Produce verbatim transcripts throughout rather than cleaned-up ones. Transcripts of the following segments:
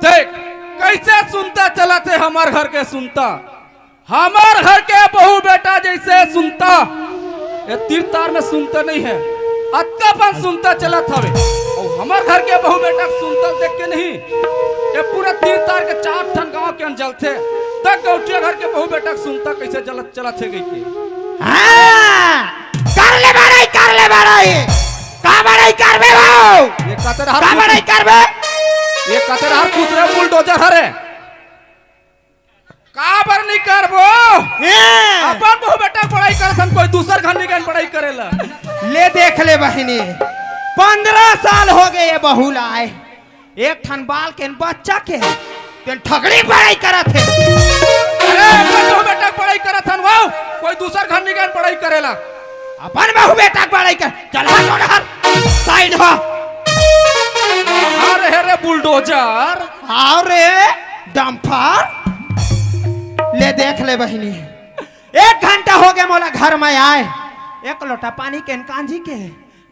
देख, कइसे सुनता चलत हे हमर घर के सुनता। हमर घर के बहू बेटा जइसे सुनता, ए तीर तार में सुनता नइ हे, अतका पन सुनता चलत हवे। अउ हमर घर के बहू बेटा के सुनता देख के नहीं, ए पूरा तीर तार के चार ठन गांव के अन जलथे, त गौटिया घर के बहू बेटा के सुनता कइसे जलत चलत हे कहिके। हाँ, कर ले बड़ई, कर ले बड़ई। का बड़ई करबे बाबू? ये कते रहर का कुछ बड़ई करबे? ये कते रहर कुछ रे बुलडोजर हरे। का बर नहीं करबो? हैं। अपन बहू बेटा के बड़ई करथन, कोई दूसर घर नहीं गन बड़ई करेला। ले देख ले बहिनी, पन्द्रह साल हो गे ये बहू ला आए, एक ठन बाल के न बच्चा के, तेन ठगड़ी बड़ई करत हे। अरे, अपन बहू बेटा के बड़ई करत हन, वाओ, कोई दूसर घर नहीं गन बड़ई करेला। अपन बहू बेटा के बड़ई कर, चल हट, हट, हट, साइड हो। अरे, अरे, बुलडोजर। आओ रे, डंपर। ले देख ले बहिनी, एक घंटा हो गे मोला घर में आए, एक लोटा पानी के न कांजी के,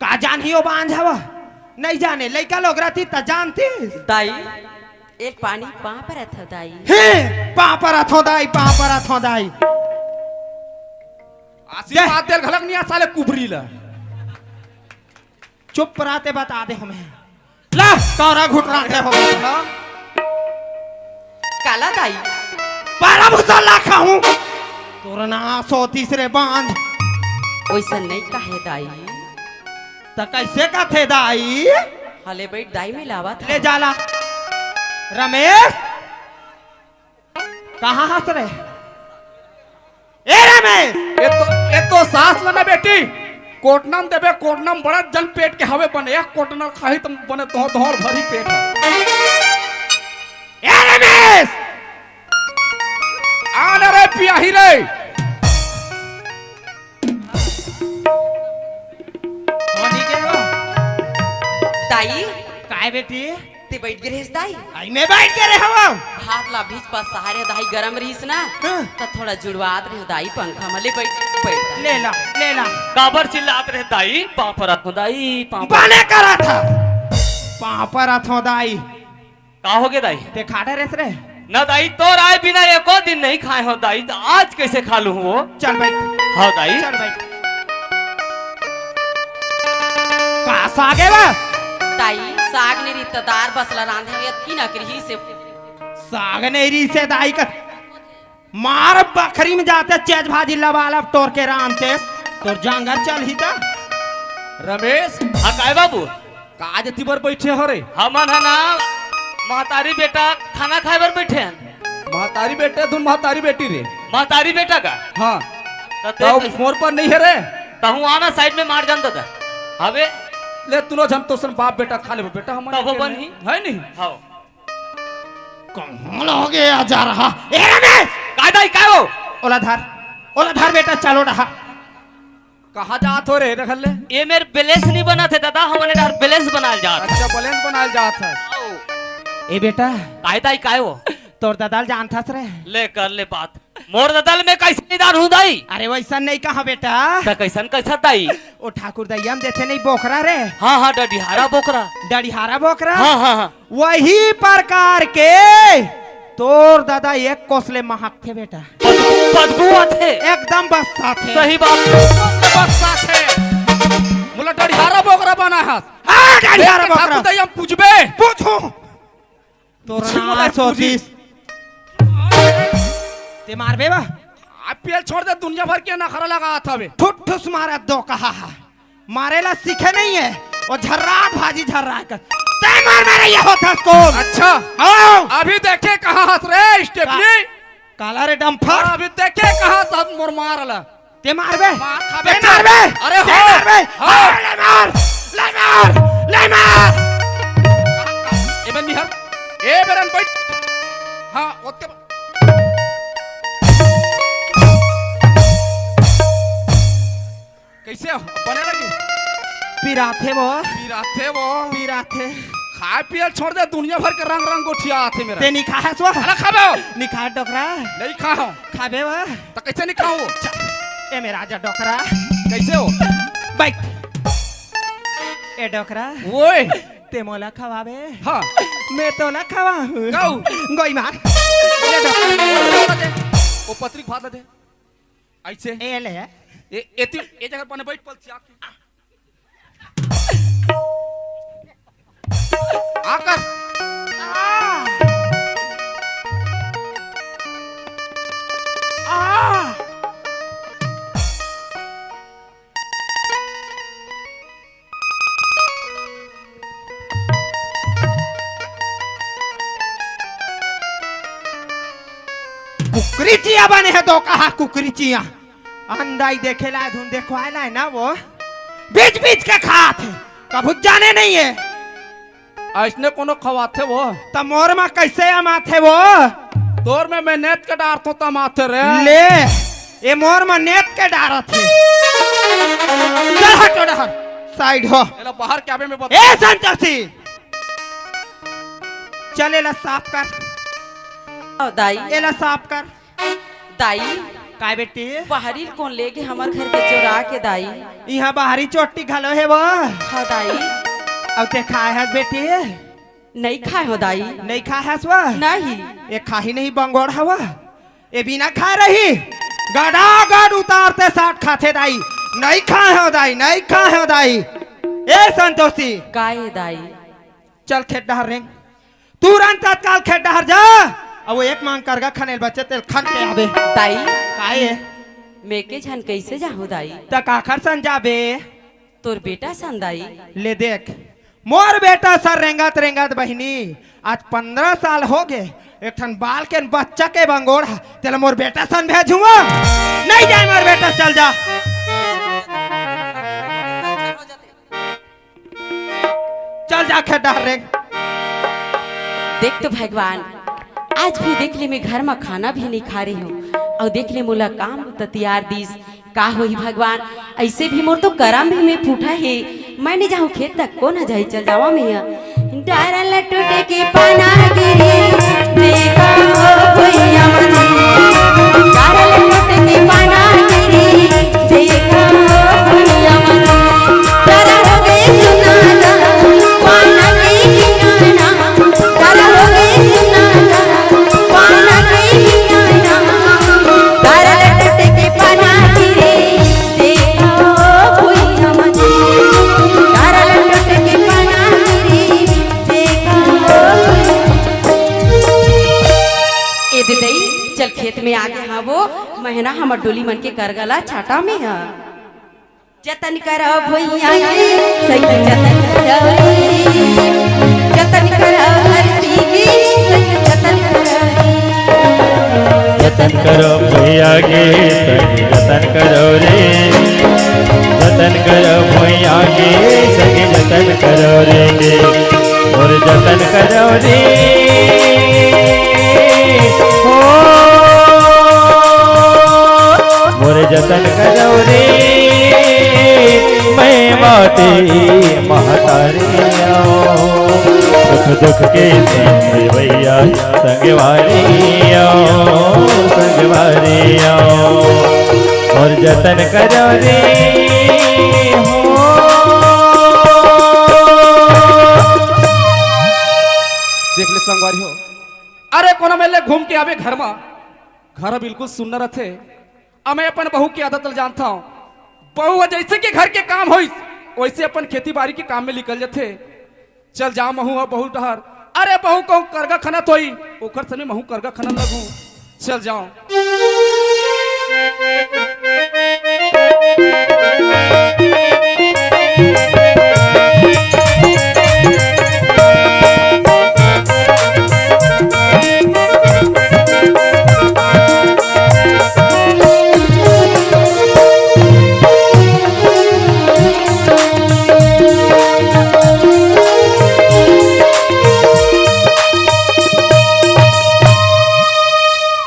का जानही ओ बांझ हवा? नहीं जाने, लइका लोग रहती त जानती। दाई, एक पानी पाँव परत हव दाई। हे, पाँव परत हव दाई, पाँव परत हव दाई। आशीर्वाद देल घलक नहीं आ साले कुबरी ला। चुप रहते बता दे हमें। ला, तोरा घुटराते हो। काला दाई? बारह भूसा लाखा हूँ। तोर ना सो तीसरे बांध। ओइसन नहीं कहे दाई। त कइसे कथे दाई? हले बैठ दाई मिलावत ले हूँ। जाला। रमेश, कहाँ हस रे? ए रमेश! ए तो, ए तो सास ल ना बेटी, कोटनम देबे, कोटनम बड़ा जन पेट के हवे बने, एक कोटनम खाही त बने तोह, तोहर भरी पेट है। ए रमेश! आने रे पियाही रे। होनी के हो? दाई। काय बेटी? ते बैठ गे रहेस दाई? आई मैं बैठ गे रहे हवं। हाथ ला भीज पास सहारे दाई गरम रहिस ना, हाँ। त थोड़ा जुड़वात रहे दाई पंखा म ले बैठ, बैठ दाई। ले ला, ले ला। काबर चिल्लात रहे दाई? पाँव परत हव दाई, पाँव परत। बने करा था। पाँव परत हव दाई। का हो गे दाई? ते खाटे रेस रे? ना दाई, तोर आए बिना एको दिन नहीं खाए हव दाई, त आज कइसे खा लूँ वो? चल बैठ। हाँ दाई। चल बैठ। का साग हे बा? दाई, साग नहीं रही त दार बसला रांधे हुए की ना करी से। साग नहीं रही से दाई का मार बखरी में जाते चेज भाजी लबालब टोर के रांधते तोर जांगर चलही त। रमेश। हाँ काय बाबू? का जति बर बइठे हो रे? हमन ह ना महतारी बेटा खाना खाए बर बइठे हन। महतारी बेटा धुन महतारी बेटी रे। महतारी बेटा का? हाँ। त ते तब कइसे मोर पर नहीं हे रे। तहूँ आना साइड में मार जान दादा। हवे। ले तुनो झन तोसन बाप बेटा खा लेबो बेटा हमन तब के बनही। नहीं। है नहीं? हाँ। कहाँ लगे आ जा रहा? ए रमेश! काय दाई, काय हो? ओला धर, ओला धर बेटा, चलो रहा। कहाँ जात हो रे, रख ले? ए मेर बैलेंस नहीं बनत हे दादा, हमन ए डार बैलेंस बनाल जात। अच्छा, बैलेंस बनाल जात हे। ए बेटा। काय दाई, काय हो? तोर ददा ल जानथस रे? ले कर ले बात। मोर ददा ल मैं कइसे नहीं जानहूँ दाई? अरे वइसन नहीं कहा बेटा। त कइसन कइसन दाई? ओ ठाकुर दइया म देथे नहीं बोकरा रे। हाँ, हाँ, डडिहारा बोकरा। डडिहारा बोकरा? हाँ, हाँ, हाँ। वही प्रकार के तोर ददा एक कोस ले महकथे बेटा। बदबू, बदबू आथे। एकदम बस साथे। सही बात। बस साथे। मोला डडिहारा बोकरा बना हस। हाँ, डडिहारा देख के बोकरा। ठाकुर दइया म पूछबे। पूछूं। तोर नाम सोतीस। ते मारबे बा? आप पेल छोड़ दे, दुनिया भर के नखरा लगात हवे। ठुस ठुस मारा दो कहा हा। मारे ला सीखे नहीं है। वो झर्रात भाजी झर्रा कर। ते मार मेरे ये होता स्कूल। अच्छा। हाँ। अभी देखे कहाँ हंस रे स्टेपनी? काला रे डंफर। अभी देखे कहाँ हंस मोर मार ला। ते मारबे? मार खाबे ते चल। मारबे? अरे ते हो। मारबे? हो। अरे ले मार, ले मार, ले मार। ए बन निहर, ए बेरन बैठ। हाँ, ओतके ब-, कइसे हो? बने लगी? पिराथे वो। पिराथे वो। पिराथे। खाए पिए छोड़ दे, दुनिया भर के रंग रंग गोठिया आथे मेरा। ते नहीं खाए सो? अरे खाबे हो। नहीं खाए डोकरा। नहीं खा हो। खाबे वो। त कइसे नहीं खाऊं? ए मेरा राजा डोकरा। कइसे हो? बैठ। ए डोकरा। ओए। ते मोला खवाबे? हाँ। मैं तोला खवाहूँ। काऊ? गोई मार। ले दे। वो पतरी भात ला दे। ऐसे। ए ले। ए, ए, तू, ए जगह पर बैठ पलथी आके। आकर। आ। आ। कुकरी चिया बने हे तो कहा कुकरी चिया। अंदाई देखे ला धुन देखवाए ला हे ना वो। बीच बीच के खात हे। कभू जाने नहीं हे। अइसने कोनो खवाथे वो। त मोर म कइसे अमाथे वो? तोर में मैं नेत के डारथों त अमाथे रे। ले, ए मोर म नेत के डारत हे। चल हट ओ डहर, साइड हो। एला बाहर के आबे में बता। ए संतोषी, चल एला साफ कर। ओ दाई। एला साफ कर। दाई। काय बेटी? बाहरी कोन लेगे हमर घर के चोरा के दाई? इहाँ बाहरी चोटी घलो हे वो। हाँ दाई। अउ ते खाए हस बेटी? नइ खाए हो दाई। नइ खाए हस वो? नहीं। ए खाही नहीं बंगोड़ हवा। ए बिना खाए रही। गड़ा गड़ उतारते साठ खाथे दाई। नइ खाए हो दाई, नइ खाए हो दाई। ए संतोषी। काय दाई? चल खेत डहर रेंग। तुरंत तत्काल खेत डहर जा। अउ वो एक मांग करगा खनेल बचे तेल खन के आबे। दाई। काहे? मैं के झन कइसे जाहूँ दाई? त काखर सन जाबे? तोर बेटा सन दाई। ले देख, मोर बेटा सन रेंगत रेंगत बहिनी, आज पंद्रह साल होगे, एक ठन बाल के बच्चा के बंगोड़ ह, तेला मोर बेटा सन भेजूँ? नइ जाय मोर बेटा, चल जा। चल जा खेत डहर रेंग। देख तो भगवान, आज भी देख ले मैं घर म खाना भी नइ खा रहे हँव, अउ देख ले मोला काम त तियार दिस। का होही भगवान, अइसे भी मोर तो करम भी में फूटा हे। मैं नइ जाहूँ खेत तक, कोन ह जाही, चल जावा मैं ह। डारा ल टूटे के पाना गिरी, देखा हो भुइयाँ म जी। डारा ल टूटे के पाना गिरी, देखा हो भुइयाँ म जी। डारा होगे सुना ना, पाना के किनारा। डारा होगे सुना ना, पाना के किनारा। डारा ल टूटे के पाना गिरी, देखा हो भुइयाँ म जी। डारा ल टूटे के पाना गिरी, देखा हो भुइयाँ। ए दे दई, चल खेत में आगे हँव वो, मैं ह ना हमर डोली मन के करगा ला छाँटा में ह। जतन करो भुइयाँ के, सही जतन करो रे। जतन करो धरती के, सही जतन करो रे। जतन करो भुइयाँ के, सही जतन करो रे। जतन करो भुइयाँ के, सही जतन करो रे। मोर जतन करो रे। ओ मोर जतन करो रे, मैं माटी महतारी आँव। सुख दुख के संग भैया संगवारी आँव, संगवारी आँव। मोर जतन करो रे, हो। देख ले संगवारी हो, अरे कोनो मेर ले घूम के आबे घर म, घर बिल्कुल सुन्ना रथे। अउ मैं अपन बहू के आदत ल जानथंव। बहू ह जइसे कि घर के काम होइस, वइसे अपन खेती बारी के काम में निकल जथे। चल जाँव महूँ ह बहू डहर। अरे बहू कहूँ करगा खनत होही, ओखर सने महूँ करगा खनन लगहूँ। चल जाँव।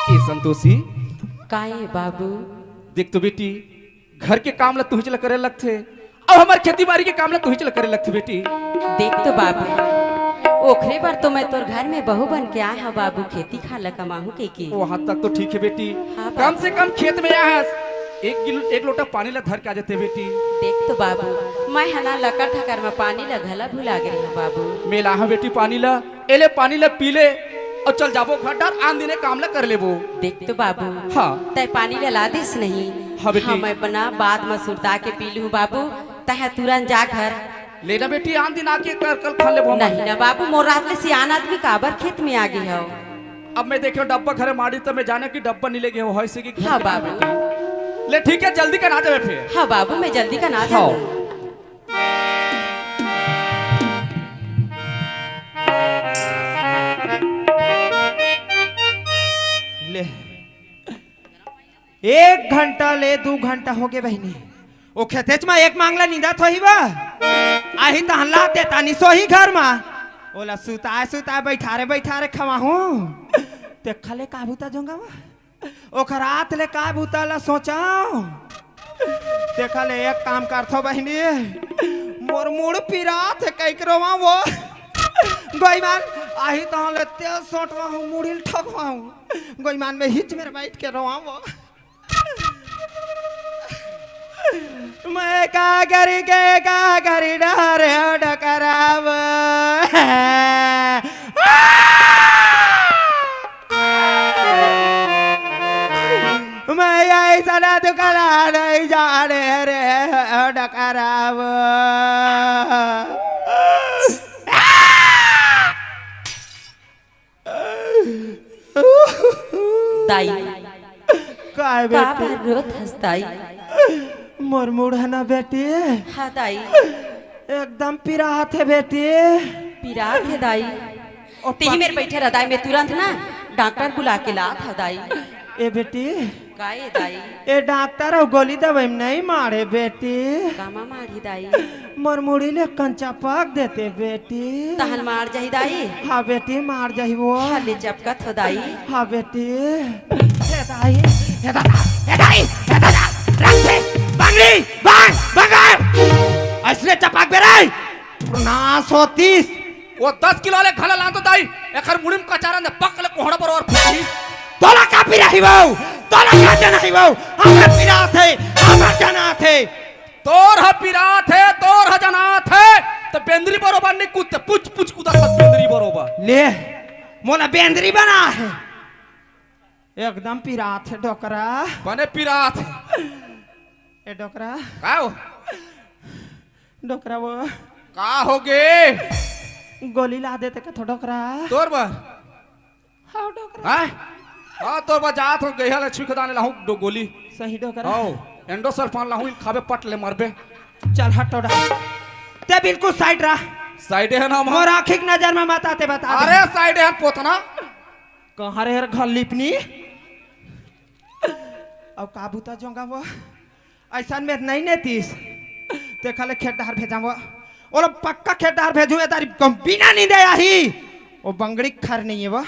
ए संतोषी। काय बाबू? देख तो बेटी, घर के काम ला तुहिच ला करे लगथे, अउ हमर खेती बारी के काम ला तुहिच ला करे लगथे बेटी। देख तो बाबू, ओखरे बर तो मैं तोर घर में बहू बन के आय हँव बाबू, खेती खार ला कमाहूँ कहिके। वहाँ तक तो ठीक हे बेटी, हाँ बाबू। कम से कम खेत में आय हस, एक गिल-, एक लोटा पानी ला धर के आ जाते बेटी। देख तो बाबू, मैं हना लकर ठकर में पानी ला घला भुला गे रहेंव बाबू। मैं लाहूं बेटी पानी ला, एले पानी ला पी ले अउ चल जाबो घर डार, आन दिने काम ला कर लेबो। देख तो बाबू, हाँ। तैं पानी ला ला दिस नहीं। हाँ बेटी। हाँ, मैं बना बाद में सुरता के पी लूं बाबू, तैं तुरंत जा घर। ले ना बेटी, आन दिन आके कर, कल खा लेबो। नहीं ना बाबू, मोर रात ले सियान आदमी काबर खेत में आ गे हव। अब मैं देखे डब्बा घरे माड़ी, त मैं जाने कि डब्बा नहीं ले गे हो, होइसे कि घर हाँ के बाबू। बेटी। ले ठीक है, जल्दी कन आ जाबे फिर। हाँ बाबू, मैं जल्दी कन आ जाबो। ले, एक घंटा ले दू घंटा होगे बहिनी, ओ खेतेच म एक मांगला निंदत होही बा। आही तहन ला देता नि सोही घर म। ओला सुताए सुताए बइठारे बइठारे खवाहूं। तेखा ले का बुता जोंगा बा? ओखर आत ले का बुता ला सोचाओ? तेखा ले एक काम करथो बहिनी, मोर मुड़ पिरात हे कइक रोवा वो। गोईमान, आही तहन ले तेल सोटवाहूं, मुड़ी ल ठोकवाहूं। गोईमान में हिच मेर बइठ के रोवा वो। मैं का करी के का करी डरे डकराव। मैं अइसना दुखला नहीं जाने रे डकराव। दाई, काय का बेटी? बार रोत हस दाई? मोर मुड़हना बेटी। हाँ दाई। एकदम पिरात हे बेटी। पिरात हे दाई। ओ तेही पा- मेर बइठे रह दाई, मैं तुरंत ना डॉक्टर बुला के लात हंव दाई। ए बेटी। का ए दाई? ए डॉक्टर अउ गोली दवाई में नहीं मारे बेटी। कामा मारही दाई? मोर मुड़ी ले कन चपक देते बेटी। तहन मार जाही दाई? हाँ बेटी, मार जाही वो। हाँ, ले चपकत हो दाई। हाँ बेटी। हे दाई, हे दादा, हे दाई, हे दादा, रख दे, बंगड़ी, बांग, बंगार। अइसने चपक बे रे। नास होतिस। वो दस किलो ले घला लान तो दाई, एखर मुड़ी में कचारा ने पक ले कोहड़ा बरोबर फूटी। तोला का पिराही बहू? तोला का जनाही बहू? हमर पिरात हे, हमर जनात हे। तोर ह पिरात हे, तोर ह जनात हे, त बेंदरी बरोबर नहीं कूदते, पुच पुच कूदत हस बेंदरी बरोबर। ले, मोला बेंदरी बना हे। एकदम पिरात हे डोकरा। बने पिरात हे। ए डोकरा। का हो? डोकरा वो। का होगे? गोली ला देते का थो डोकरा। तोर बर? हाँ, डोकरा। हैं? हाँ, तोर बर जात हो, गइहा ले छुई खदाने लाहूं दो गोली। सही डोकरा। हो, एंडोसल्फान लाहूं, इन खाबे पट ले मरबे। चल हट टोड़ा। ते बिल्कुल साइड रह। साइडे हे ना हम। मोर आँखी के नजर में मत आते बता दे। अरे साइडे हे पोतना। कहाँ रे हर घर लिपनी? अउ का बुता जोंगा वो? अइसन में नहीं नेतिस। तेखा ले खेत डहर भेजावो। ओला पक्का खेत डहर भेजूं, ए तारी कम बिना नींदे आही। ओ बंगड़ी खर नहीं हे वो।